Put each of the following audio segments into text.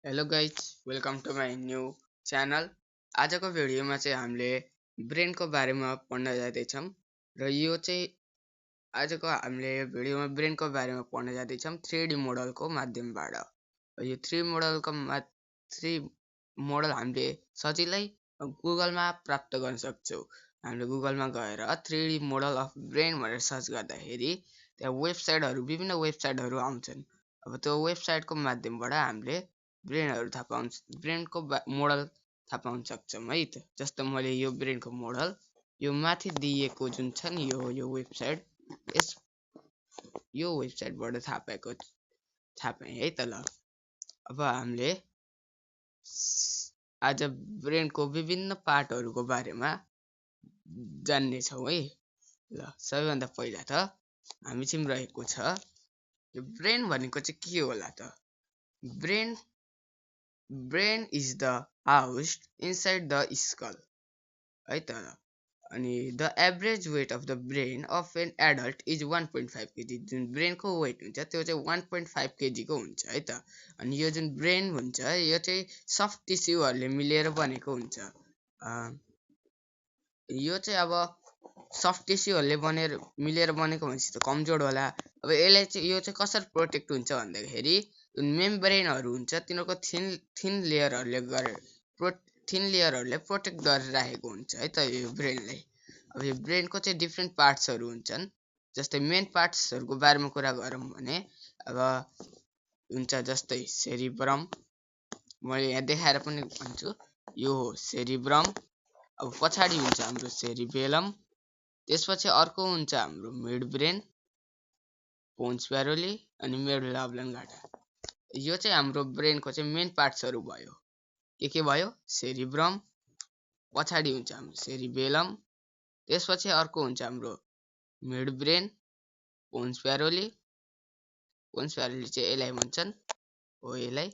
Hello guys, welcome to my new channel. आजको भिडियोमा चाहिँ हामीले ब्रेनको बारेमा पढ्न जाँदैछौँ। र यो चाहिँ आजको हामीले भिडियोमा ब्रेनको बारेमा पढ्न जाँदैछौँ 3D मोडलको माध्यमबाट। यो 3 मोडल हामीले सजिलै गुगलमा प्राप्त गर्न सक्छौँ। हामीले गुगलमा गएर 3D मोडल अफ ब्रेन भनेर सर्च गर्दाखेरि त्यहाँ विभिन्न वेबसाइटहरू आउँछन्। अब त्यो वेबसाइटको माध्यमबाट हामीले ब्रेनको मोडल थाहा पाउन सक्छौँ है त। जस्तो मैले यो ब्रेनको मोडल यो माथि दिएको जुन छ नि यो वेबसाइट यो वेबसाइटबाट थाहा पाएँ है त। ल अब हामीले आज ब्रेनको विभिन्न पार्टहरूको बारेमा जान्नेछौँ है। ल सबैभन्दा पहिला त हामी चाहिँ रहेको छ यो ब्रेन भनेको चाहिँ के होला त। Brain is the house inside the skull है त। अनि the average weight of the brain of an adult is 1.5 KG. जुन ब्रेनको वेट हुन्छ त्यो चाहिँ 1.5 केजीको हुन्छ है त। अनि यो जुन ब्रेन हुन्छ यो चाहिँ सफ्ट टिस्युहरूले मिलेर बनेको हुन्छ। यो चाहिँ अब सफ्ट टिस्युहरूले मिलेर बनेको भनेपछि त कमजोर होला। अब यसलाई चाहिँ यो चाहिँ कसरी प्रोटेक्ट हुन्छ भन्दाखेरि जुन मेम्ब्रेनहरू हुन्छ तिनीहरूको थिन लेयरहरूले प्रोटेक्ट गरेर राखेको हुन्छ है त यो ब्रेनलाई। अब यो ब्रेनको चाहिँ डिफ्रेन्ट पार्ट्सहरू हुन्छन्। जस्तै मेन पार्ट्सहरूको बारेमा कुरा गरौँ भने अब हुन्छ जस्तै सेरिब्रम, मैले यहाँ देखाएर पनि भन्छु यो हो सेरिब्रम। अब पछाडि हुन्छ हाम्रो सेरिबेलम, त्यसपछि अर्को हुन्छ हाम्रो मिड ब्रेन, पोन्स प्यारोली अनि मेडुला अब्लाङ्गाटा। यो चाहिँ हाम्रो ब्रेनको चाहिँ मेन पार्ट्सहरू भयो। के भयो? सेरिब्रम, पछाडि हुन्छ हाम्रो सेरिबेलम, त्यसपछि अर्को हुन्छ हाम्रो मिड ब्रेन, पोन्स प्यारोली चाहिँ यसलाई भन्छन् हो यसलाई,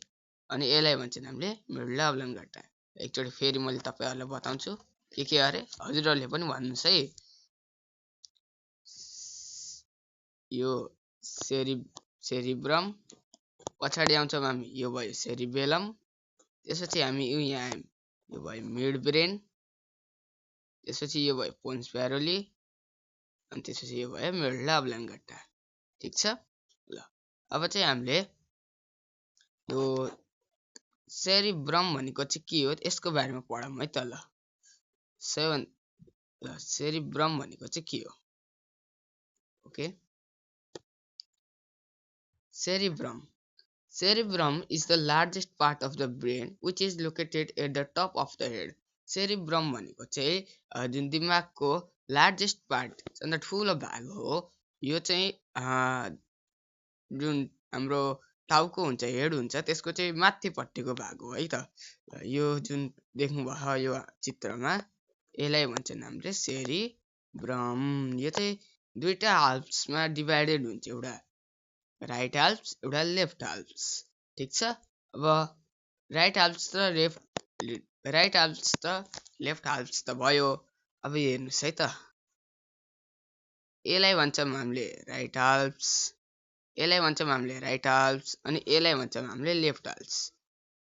अनि यसलाई भन्छन् हामीले मेडुला अब्लाङ्गाटा। एकचोटि फेरि मैले तपाईँहरूलाई बताउँछु के अरे, हजुरहरूले पनि भन्नुहोस् है। यो सेरिब्रम, पछाडि आउँछौँ हामी यो भयो सेरिबेलम, त्यसपछि हामी यहाँ आयौँ यो भयो मिड ब्रेन, त्यसपछि यो भयो पोन्स प्यारोली, अनि त्यसपछि यो भयो मेडुला अब्लाङ्गाटा। ठिक छ। ल अब चाहिँ हामीले यो सेरिब्रम भनेको चाहिँ के हो यसको बारेमा पढौँ है त। ल सेरिब्रम भनेको चाहिँ के हो? Okay, Cerebrum is the largest part of the brain which is located at the top of the head. Cerebrum भनेको चाहिँ जुन दिमागको लार्जेस्ट पार्ट भन्दा ठुलो भाग हो। यो चाहिँ जुन हाम्रो टाउको हुन्छ हेड हुन्छ त्यसको चाहिँ माथिपट्टिको भाग हो है त। यो जुन देख्नुभयो यो चित्रमा यसलाई भन्छन् हामीले सेरिब्रम। यो चाहिँ दुईटा हाल्फ्समा डिभाइडेड हुन्छ, एउटा राइट हाल्फ्स एउटा लेफ्ट हाल्फ्स। ठिक छ। अब राइट हाल्फ्स र लेफ्ट हाल्फ्स त भयो। अब हेर्नुहोस् है त, यसलाई भन्छौँ हामीले राइट हाल्फ्स, यसलाई भन्छौँ हामीले राइट हाल्फ्स, अनि यसलाई भन्छौँ हामीले लेफ्ट हाल्फ्स।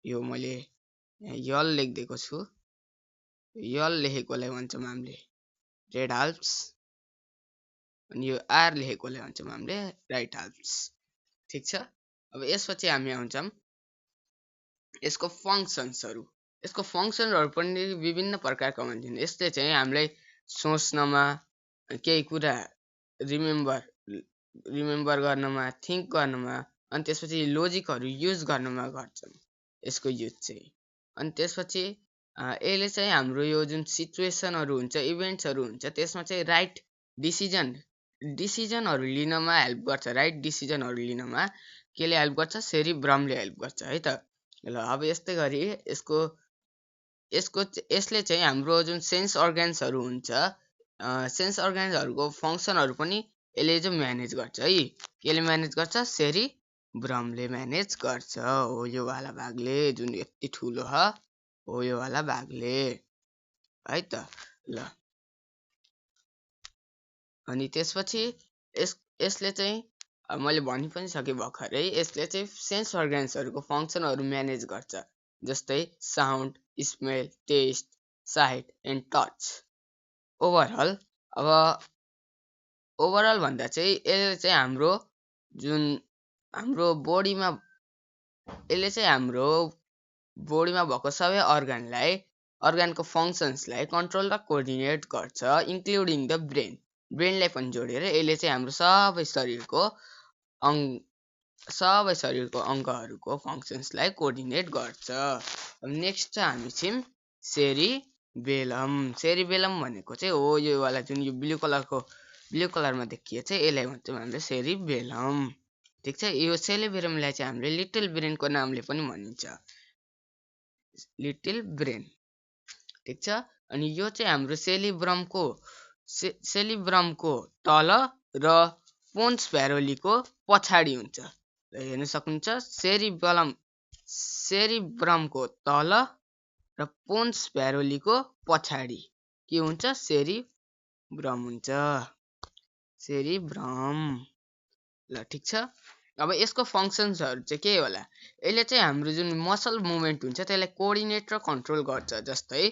यो मैले यल लेखिदिएको छु, यल लेखेकोलाई भन्छौँ हामीले रेड हाल्फ्स, अनि यो आर लेखेकोलाई भन्छौँ हामीले राइट हाल्फ्स। ठिक छ। अब यसपछि हामी आउँछौँ यसको फङ्सन्सहरू। यसको फङ्सनहरू पनि विभिन्न प्रकारका हुन्छन्। यसले चाहिँ हामीलाई सोच्नमा, केही कुरा रिमेम्बर गर्नमा, थिङ्क गर्नमा, अनि त्यसपछि लोजिकहरू युज गर्नमा गर्छन् यसको युज चाहिँ। अनि त्यसपछि यसले चाहिँ हाम्रो यो जुन सिचुएसनहरू हुन्छ, इभेन्ट्सहरू हुन्छ त्यसमा चाहिँ राइट डिसिजनहरू लिनमा हेल्प गर्छ। राइट डिसिजनहरू लिनमा केले हेल्प गर्छ? सेरिब्रमले हेल्प गर्छ है त। ल अब यस्तै गरी यसले चाहिँ हाम्रो जुन सेन्स अर्गन्सहरू हुन्छ, सेन्स अर्गन्सहरूको फङ्सनहरू पनि यसले चाहिँ म्यानेज गर्छ है। केले म्यानेज गर्छ? सेरिब्रमले म्यानेज गर्छ। हो यो वाला भागले, जुन यति ठुलो हो यो वाला भागले है त। ल अनि त्यसपछि यसले चाहिँ मैले भनि पनि सके भर्खरै यसले चाहिँ सेन्स अर्गन्सहरूको फङ्सनहरू म्यानेज गर्छ, जस्तै sound, smell, taste, sight and touch. Overall अब ओभरअल भन्दा चाहिँ यसले चाहिँ हाम्रो बडीमा भएको सबै अर्गनको फङ्सन्सलाई कन्ट्रोल र कोअर्डिनेट गर्छ, इन्क्लुडिङ द ब्रेनलाई पनि जोडेर यसले चाहिँ हाम्रो सबै शरीरको अङ्गहरूको फङ्सन्सलाई कोअर्डिनेट गर्छ। नेक्स्ट चाहिँ हामी छौँ सेरिबेलम। सेरिबेलम भनेको चाहिँ हो यो वाला जुन यो ब्लू कलरमा देखिएको छ, यसलाई भन्छौँ हामीले सेरिबेलम। ठिक छ, यो सेरिबेलमलाई चाहिँ हामीले लिटिल ब्रेनको नामले पनि भनिन्छ, लिटिल ब्रेन। ठिक छ, अनि यो चाहिँ हाम्रो सेरिब्रमको तल र पोन्स भ्यारोलीको पछाडि हुन्छ। हेर्न सक्नुहुन्छ, सेरिब्रमको तल र पोन्स भ्यारोलीको पछाडि के हुन्छ? सेरिब्रम हुन्छ, सेरिब्रम। ल ठिक छ, अब यसको फङ्सन्सहरू चाहिँ के होला? यसले चाहिँ हाम्रो जुन मसल मुभमेन्ट हुन्छ त्यसलाई कोअर्डिनेट र कन्ट्रोल गर्छ, जस्तै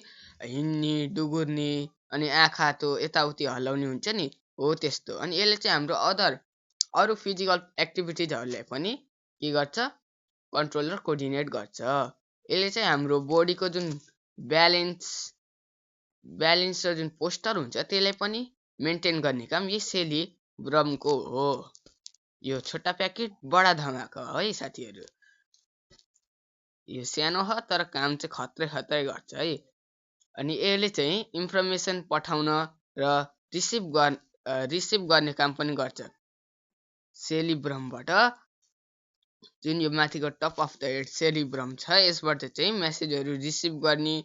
हिँड्ने, डुगुर्ने अनि आँखा हातो यताउति हल्लाउने हुन्छ नि, हो त्यस्तो। अनि यसले चाहिँ हाम्रो अरू फिजिकल एक्टिभिटिजहरूलाई पनि के गर्छ? कन्ट्रोल र कोअर्डिनेट गर्छ। यसले चाहिँ हाम्रो बडीको जुन ब्यालेन्स र जुन पोस्चर हुन्छ त्यसलाई पनि मेन्टेन गर्ने काम यही सेरिब्रमको हो। यो छोटा प्याकेट बडा धमाका है साथीहरू। यो सानो हो तर काम चाहिँ खत्रै गर्छ है। अनि यसले चाहिँ इन्फर्मेसन पठाउन र रिसिभ गर्ने काम पनि गर्छ सेरिब्रमबाट। जुन यो माथिको top of the head cerebrum छ, यसबाट चाहिँ मेसेजहरू रिसिभ गर्ने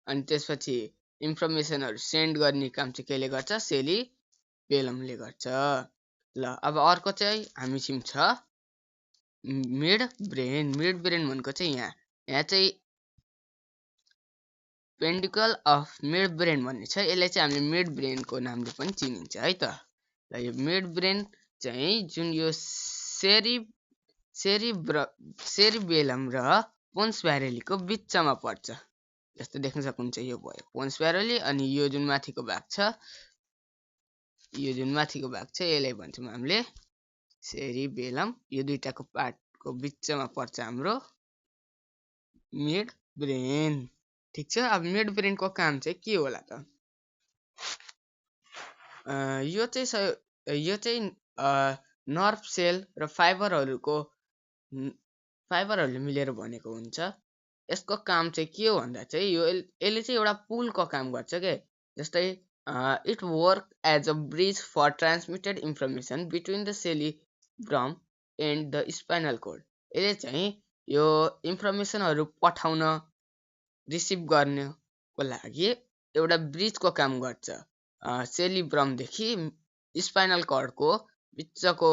अनि त्यसपछि इन्फर्मेसनहरू सेन्ड गर्ने काम चाहिँ केले गर्छ? सेरिबेलमले गर्छ। ल अब अर्को चाहिँ हामी छिम छ मिड ब्रेन। मिड ब्रेन भनेको चाहिँ यहाँ चाहिँ पेन्डिकल अफ मिड ब्रेन भन्ने छ, यसलाई चाहिँ हामीले मिड ब्रेनको नामले पनि चिनिन्छ है त। ल यो मिड ब्रेन चाहिँ जुन यो सेरिबेलम र पोन्स भ्यारोलीको बिचमा पर्छ। जस्तो देख्न सक्नुहुन्छ, यो भयो पोन्स भ्यारोली अनि यो जुन माथिको भाग छ यसलाई भन्छौँ हामीले सेरिबेलम। यो दुईटाको पार्टको बिचमा पर्छ हाम्रो मिड ब्रेन। ठिक छ, अब मिड ब्रेनको काम चाहिँ के होला त? यो चाहिँ नर्भ सेल र फाइबरहरूले मिलेर बनेको हुन्छ। यसको काम चाहिँ के हो भन्दा चाहिँ यसले चाहिँ एउटा पुलको काम गर्छ के। जस्तै it work as a bridge for transmitted information between the cerebrum and the spinal cord. यसले चाहिँ यो इन्फर्मेसनहरू पठाउन रिसिभ गर्नको लागि एउटा ब्रिजको काम गर्छ। सेरिब्रमदेखि स्पाइनल कर्डको बिचको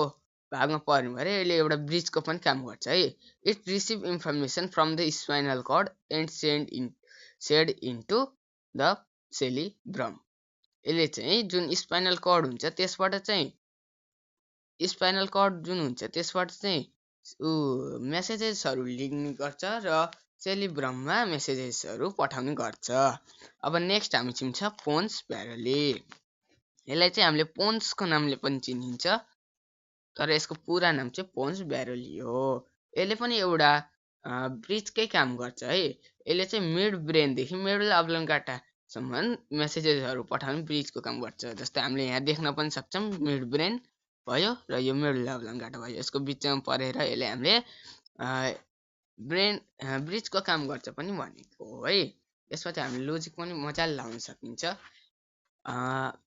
भागमा पर्नु भएर यसले एउटा ब्रिजको पनि काम गर्छ है। It receive information from the spinal chord and send into the cerebrum. यसले चाहिँ जुन स्पाइनल कर्ड हुन्छ त्यसबाट चाहिँ मेसेजेसहरू लिने गर्छ र सेरिब्रममा मेसेजेसहरू पठाउने गर्छ। अब नेक्स्ट हामी छिन्छ पोन्स भ्यारोली। यसलाई चाहिँ हामीले पोन्सको नामले पनि चिनिन्छ तर यसको पुरा नाम चाहिँ पोन्स भ्यारोली हो। यसले पनि एउटा ब्रिजकै काम गर्छ है। यसले चाहिँ मिड ब्रेनदेखि मेडुला अब्लाङ्गाटासम्म मेसेजेसहरू पठाउने ब्रिजको काम गर्छ। जस्तै हामीले यहाँ देख्न पनि सक्छौँ मिड ब्रेन भयो र यो मेडुला अब्लाङ्गाटा भयो, यसको बिचमा परेर यसले हामीले ब्रिजको काम गर्छ पनि भनेको है। यसमा चाहिँ हामीले लोजिक पनि मजाले लाउन सकिन्छ।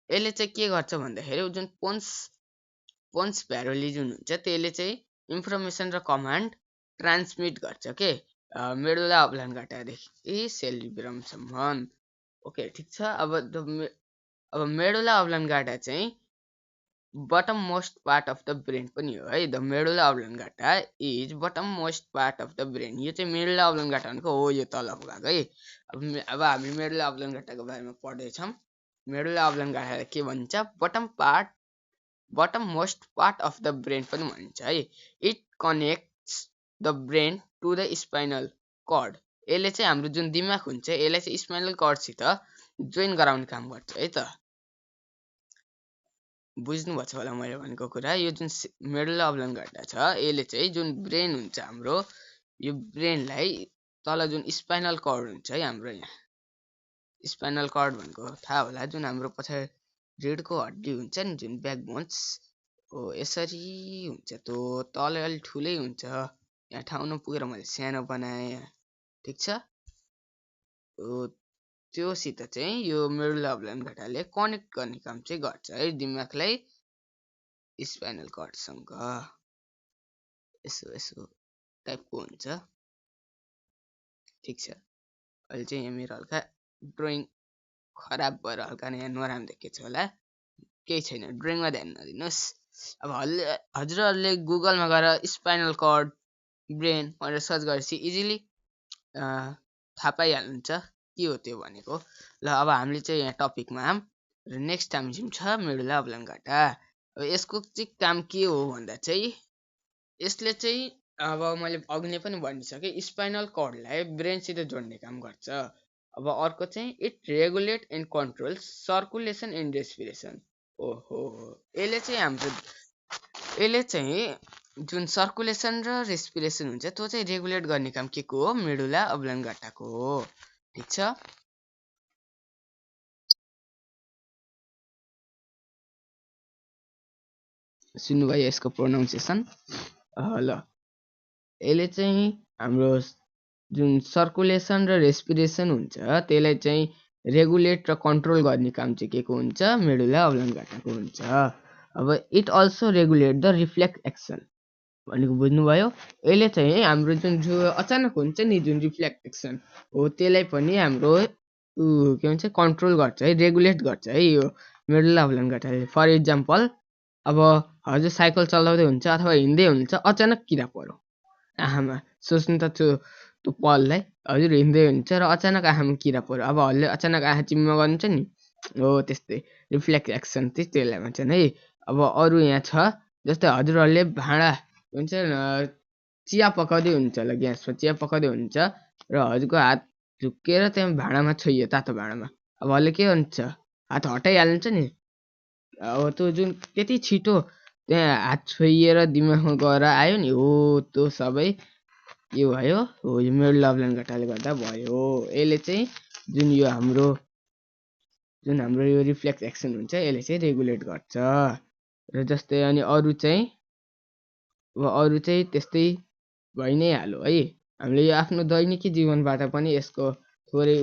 यसले चाहिँ के गर्छ भन्दाखेरि जुन पोन्स भ्यारोली जुन हुन्छ त्यसले चाहिँ इन्फर्मेसन र कमान्ड ट्रान्समिट गर्छ के मेडुला अब्लाङ्गाटादेखि सेरिब्रमसम्म। ओके ठिक छ, अब मेडुला अब्लाङ्गाटा चाहिँ bottom most part of the brain पनि हो है। The medulla oblongata is bottom most part of the brain. यो चाहिँ मेडुला अब्लाङ्गाटा भनेको हो यो तलको भाग है। अब हामी मेडुला अब्लाङ्गाटाको बारेमा पढ्दैछौँ। मेडुला अब्लाङ्गाटा के भन्छ? Bottom part bottom most part of the brain पनि भनिन्छ है। It connects the brain to the spinal cord. यसले चाहिँ हाम्रो जुन दिमाग हुन्छ यसलाई चाहिँ स्पाइनल कर्डसित जोइन गराउने काम गर्छ है त। बुझ्नुभएको छ होला मैले भनेको कुरा। यो जुन मेडुला अब्लाङ्गाटा छ यसले चाहिँ जुन ब्रेन हुन्छ हाम्रो, यो ब्रेनलाई तल जुन स्पाइनल कर्ड हुन्छ है हाम्रो, यहाँ स्पाइनल कर्ड भनेको थाहा होला, जुन हाम्रो पछाडि ढिडको हड्डी हुन्छ नि, जुन ब्याकबोन्स हो, यसरी हुन्छ। त्यो तल अलि ठुलै हुन्छ, यहाँ ठाउँ नपुगेर मैले सानो बनाएँ, ठिक छ। त्योसित चाहिँ यो मेडुला अब्लाङ्गाटाले कनेक्ट गर्ने काम चाहिँ गर्छ है दिमागलाई स्पाइनल कर्डसँग। यसो यसो टाइपको हुन्छ, ठिक छ। अहिले चाहिँ यहाँ मेरो हल्का ड्रइङ खराब भएर हल्का यहाँ नराम्रो देखेको छ होला, केही छैन, ड्रइङमा ध्यान नदिनुहोस्। अब हजुरहरूले गुगलमा गएर स्पाइनल कर्ड ब्रेन भनेर सर्च गरेपछि इजिली थाहा पाइहाल्नुहुन्छ के हो त्यो भनेको। ल अब हामीले चाहिँ यहाँ टपिकमा नेक्स्ट हामी छ मेडुला अब्लाङ्गाटा। अब यसको चाहिँ काम के हो भन्दा चाहिँ यसले चाहिँ अब मैले अघि नै पनि भनिसकेँ, स्पाइनल कर्डलाई ब्रेनसित जोड्ने काम गर्छ। अब अर्को चाहिँ it regulate and control circulation and respiration. ओहो, यसले चाहिँ जुन सर्कुलेसन र रेस्पिरेसन हुन्छ त्यो चाहिँ रेगुलेट गर्ने काम के को हो, मेडुला अब्लाङ्गाटाको हो, ठिक छ। सुन्नुभयो यसको प्रोनाउन्सिएसन। ल यसले चाहिँ हाम्रो जुन सर्कुलेसन र रेस्पिरेसन हुन्छ त्यसलाई चाहिँ रेगुलेट र कन्ट्रोल गर्ने काम चाहिँ के को हुन्छ, मेडुला अब्लाङ्गाटाको हुन्छ। अब it also regulate the reflex action भनेको बुझ्नुभयो। यसले चाहिँ हाम्रो जुन अचानक हुन्छ नि जुन रिफ्लेक्स एक्सन हो त्यसलाई पनि हाम्रो के भन्छ कन्ट्रोल गर्छ है, रेगुलेट गर्छ है यो मेडुला अब्लाङ्गाटाले। फर इक्जाम्पल अब हजुर साइकल चलाउँदै हुन्छ अथवा हिँड्दै हुन्छ, अचानक किरा पर्यो आँखामा, सोच्नु त त्यो पललाई, हजुर हिँड्दै हुन्छ र अचानक आँखामा किरा पर्यो, अब हजुरले अचानक आँखा चिम्म गर्नुहुन्छ नि, हो त्यस्तै रिफ्लेक्स एक्सन चाहिँ त्यसलाई भन्छन् है। अब अरू यहाँ छ, जस्तै हजुरहरूले भाँडा हुन्छ चिया पकाउँदै हुन्छ होला, ग्यासमा चिया पकाउँदै हुन्छ र हजुरको हात झुक्किएर त्यहाँ भाँडामा छोइयो, तातो भाँडामा, अब हजुरले के हुन्छ, हात हटाइहाल्नुहुन्छ नि। अब त्यो जुन त्यति छिटो त्यहाँ हात छोइएर दिमागमा गएर आयो नि, हो त्यो सबै के भयो, हो यो मेडुला अब्लाङ्गाटाले गर्दा भयो। यसले चाहिँ जुन हाम्रो यो रिफ्लेक्स एक्सन हुन्छ यसले चाहिँ रेगुलेट गर्छ र जस्तै अनि अरू चाहिँ त्यस्तै भइ नै हाल्यो है। हामीले यो आफ्नो दैनिकी जीवनबाट पनि यसको थोरै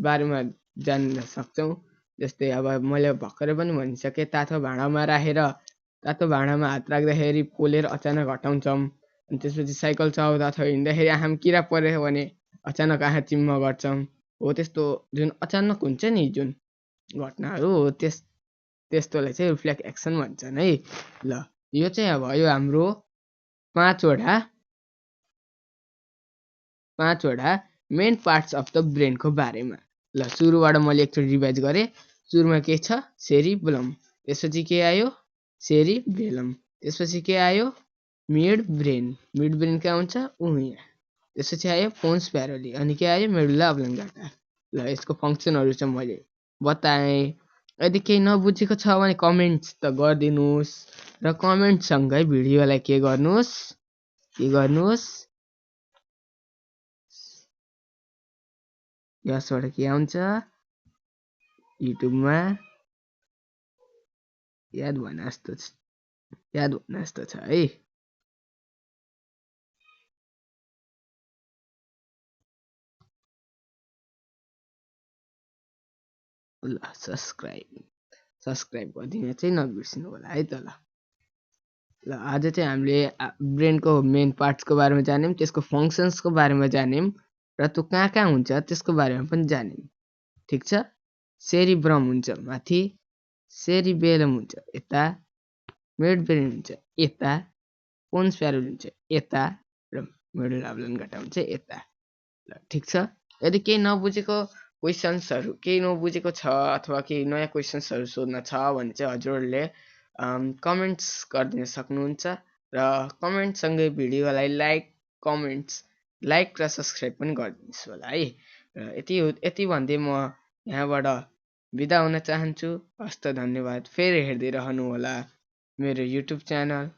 बारेमा जान्न सक्छौँ। जस्तै अब मैले भर्खरै पनि भनिसकेँ, तातो भाँडामा हात राख्दाखेरि पोलेर अचानक हटाउँछौँ, अनि त्यसपछि साइकल चलाउँदा अथवा हिँड्दाखेरि आँखामा किरा पऱ्यो भने अचानक आँखा चिम्म गर्छौँ, हो त्यस्तो जुन अचानक हुन्छ नि जुन घटनाहरू हो त्यस्तोलाई चाहिँ रिफ्लेक्स एक्सन भन्छन् है। ल यो चाहिँ अब यो हाम्रो पाँचवटा मेन पार्ट्स अफ द ब्रेनको बारेमा। ल सुरुबाट मैले एकचोटि रिभाइज गरेँ। सुरुमा के छ, सेरिब्रम, त्यसपछि के आयो, सेरिबेलम, त्यसपछि के आयो, मिड ब्रेन कहाँ हुन्छ, यहाँ, त्यसपछि आयो पोन्स प्यारोली, अनि के आयो, मेडुला अब्लाङ्गाटा। ल यसको फङ्सनहरू चाहिँ मैले बताएँ। यदि केही नबुझेको छ भने कमेन्ट्स त गरिदिनुहोस् र कमेन्टसँगै भिडियोलाई के गर्नुहोस्, यसबाट के आउँछ, युट्युबमा याद भएन जस्तो छ है। ल सब्सक्राइब गरिदिन चाहिँ नबिर्सिनु होला है त। ल आज चाहिँ हामीले ब्रेनको मेन पार्ट्सको बारेमा जान्यौँ, त्यसको फङ्सन्सको बारेमा जान्यौँ र त्यो कहाँ हुन्छ त्यसको बारेमा पनि जान्यौँ, ठिक छ। सेरिब्रम हुन्छ माथि, सेरिबेलम हुन्छ यता, मिड ब्रेन हुन्छ यता, पोन्स प्यारोली हुन्छ यता र मेडुला अब्लाङ्गाटा हुन्छ यता। ल ठिक छ। यदि केही नबुझेको क्वेसन्सहरू छ अथवा केही नयाँ क्वेसन्सहरू सोध्न छ भने चाहिँ हजुरहरूले कमेन्ट्स गरिदिन सक्नुहुन्छ र कमेन्टसँगै भिडियोलाई लाइक र सब्सक्राइब पनि गरिदिनुहोस् होला है। र यति भन्दै म यहाँबाट बिदा हुन चाहन्छु। हस्त धन्यवाद। फेरि हेर्दै रहनु होला मेरो युट्युब च्यानल।